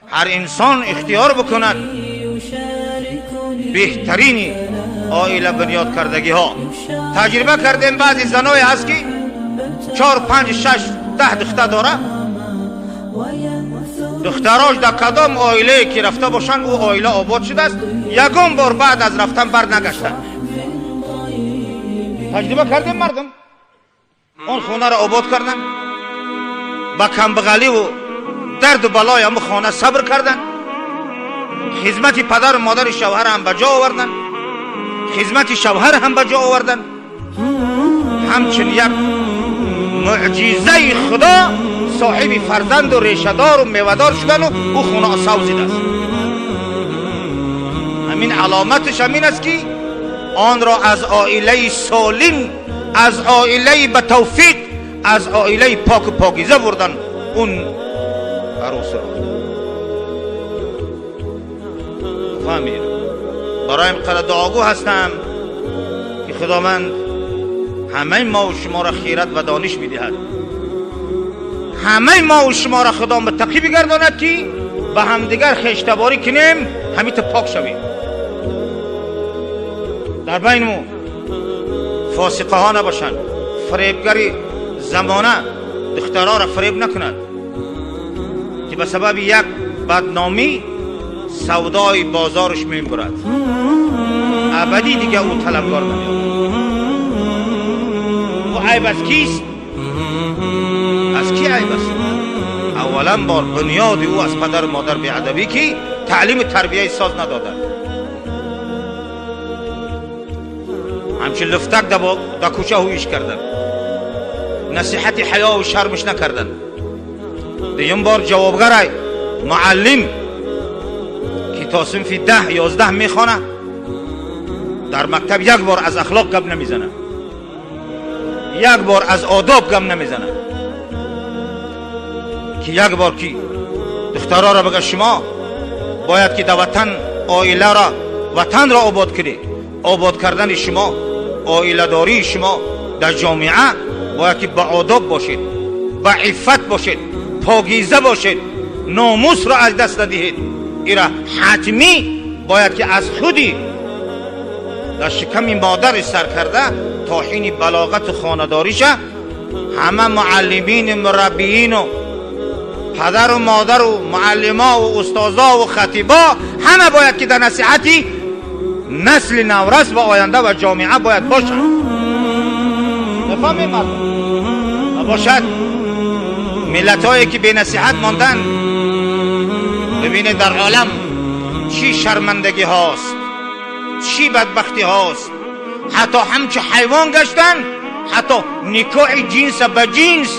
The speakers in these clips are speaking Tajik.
Ҳар инсон ихтиёр бикунад беҳтарини оила бунёд кардагиҳо. Таҷриба кардем, баъзе заное ҳаст, ки 4, 5, 6, 10 духтар дорад. Духтарош дар кадом оилае ки рафта бошанд, ӯ оила обод шудааст, ягон бор баъд аз рафтан бар нагаштанд. Таҷриба кардем, мардум он хонаро обод карданд, ба камбағаливу дарду балои ҳамун хона сабр карданд, хизмати падару модари шавҳар ҳам ба ҷо оварданд, хизмати шавҳар ҳам ба ҷо оварданд. Ҳамчун як муъҷизаи Худо соҳиби фарзанду решадору мевадор шудану ӯ хона савзидааст. Ҳамин аломаташ ҳамин аст, ки онро аз оилаи солим, аз оилаи ба тавфиқ, аз оилаи поку покиза бурдан он арӯсро. Фаҳмид? Барои ин қадар дуогӯ ҳастам, ки Худованд ҳамаи мову шуморо хират ва дониш бидиҳад, ҳамаи мову шуморо Худо муттақӣ бигардонад, ки ба ҳамдигар хештаборӣ кунем, ҳамита пок шавем. Дар байни мо фосиқаҳо набошанд, фиребгари замона духтарҳоро фиреб накунад, ки ба сабаби як бадномӣ савдои бозораш мебурад, абадӣ дига ӯ талабгор намеёбад. Ӯ айб аз кист? Аз ки айб аст? Аввалан бор бунёди ӯ аз падару модар беадабӣ, ки таълиму тарбияи соз надоданд. Ҳамчун луфтак дар кӯча ҳуиш карданд, насиҳати ҳаёву шармаш накарданд. Дуюм бор ҷавобгарай муаллим, ки то синфи 10, 11 мехонад, дар мактаб як бор аз ахлоқ гап намезанад, як бор аз одоб гап намезанад, ки як бор ки духтарҳоро бага шумо бояд ки дар ватан оиларо, ватанро обод кунед. Обод кардани шумо, оиладории шумо дар ҷомеа бояд ки ба одоб бошед, ба иффат бошед, покиза бошед, номусро аз даст надиҳед. Ира ҳатмӣ бояд ки аз худи дар шиками модари сар карда то ҳини балоғату хонадориша ҳама муаллимину мураббиину падару модару муаллимову устозову хатибо ҳама бояд ки дар насиҳати насли наврас ва оянда ва ҷомеа бояд бошанд. Мефаҳмем, мардум? Набошад, миллатҳое ки бенасиҳат монданд, бибинед дар олам чӣ шармандагӣ ҳост, чӣ бадбахтӣ ҳост. Ҳатто ҳамчу ҳайвон гаштан, ҳатто никоҳи ҷинса ба ҷинс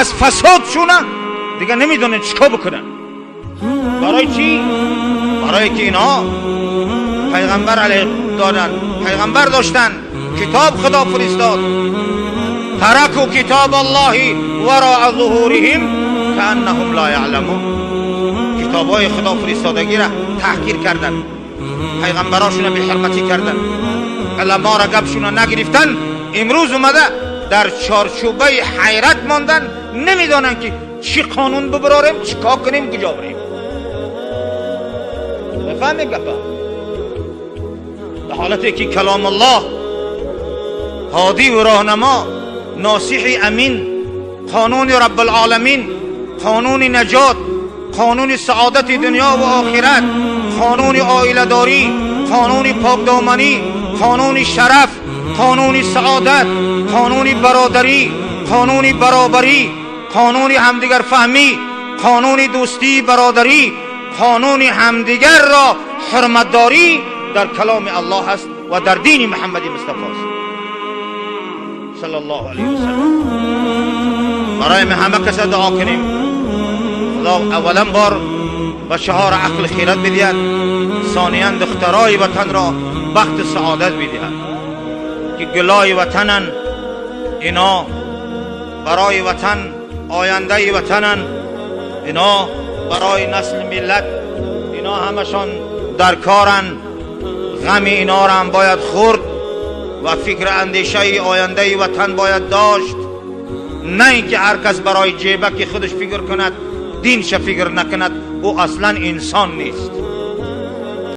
аз фасод шуна дига намедонанд чӣ кор бикунанд. Барои чӣ? Барое ки инҳо пайғамбар алайҳ доданд, пайғамбар доштанд, китоб Худо фиристод. Тараку китоб Аллоҳи вароа зуҳуриҳим кааннаҳум ла яъламун. Китобҳои Худо фиристодагиро таҳқир карданд, пайғамбарошуна беҳурматӣ карданд, уламоро гапшуна нагирифтанд. Имрӯз омада дар чорчӯбаи ҳайрат монданд, намедонанд ки чӣ қонун бибарорем, чӣ кор кунем, куҷо бирем. Мефаҳмем гапа? Дар ҳолате ки каломуллоҳ ҳодиву роҳнамо, носиҳи амин, қонуни Раббулоламин, қонуни наҷот, қонуни саодати дунё ва охират, қонуни оиладорӣ, қонуни покдоманӣ, қонуни шараф, қонуни саодат, қонуни бародарӣ, қонуни баробарӣ, қонуни ҳамдигарфаҳмӣ, қонуни дӯстии бародарӣ, қонуни ҳамдигарро ҳурматдорӣ дар каломи Аллоҳ аст ва дар дини Муҳаммади Мустафост саллаллоҳу алайҳи васаллам. Барои ҳама каса дуо кунем, Худо аввалан бор бачаҳоро ақли хират бидиҳад, сониян духтарои ватанро бахту саодат бидиҳад, ки гулои ватананд ино, барои ватан ояндаи ватананд ино, барои насли миллат ино ҳамашон дар коранд. Ғами инора ҳам бояд хӯрд ва фикру андешаи ояндаи ватан бояд дошт, на ин ки ҳар кас барои ҷебаки худаш фикр кунад. динша фикр накунад, ӯ аслан инсон нест.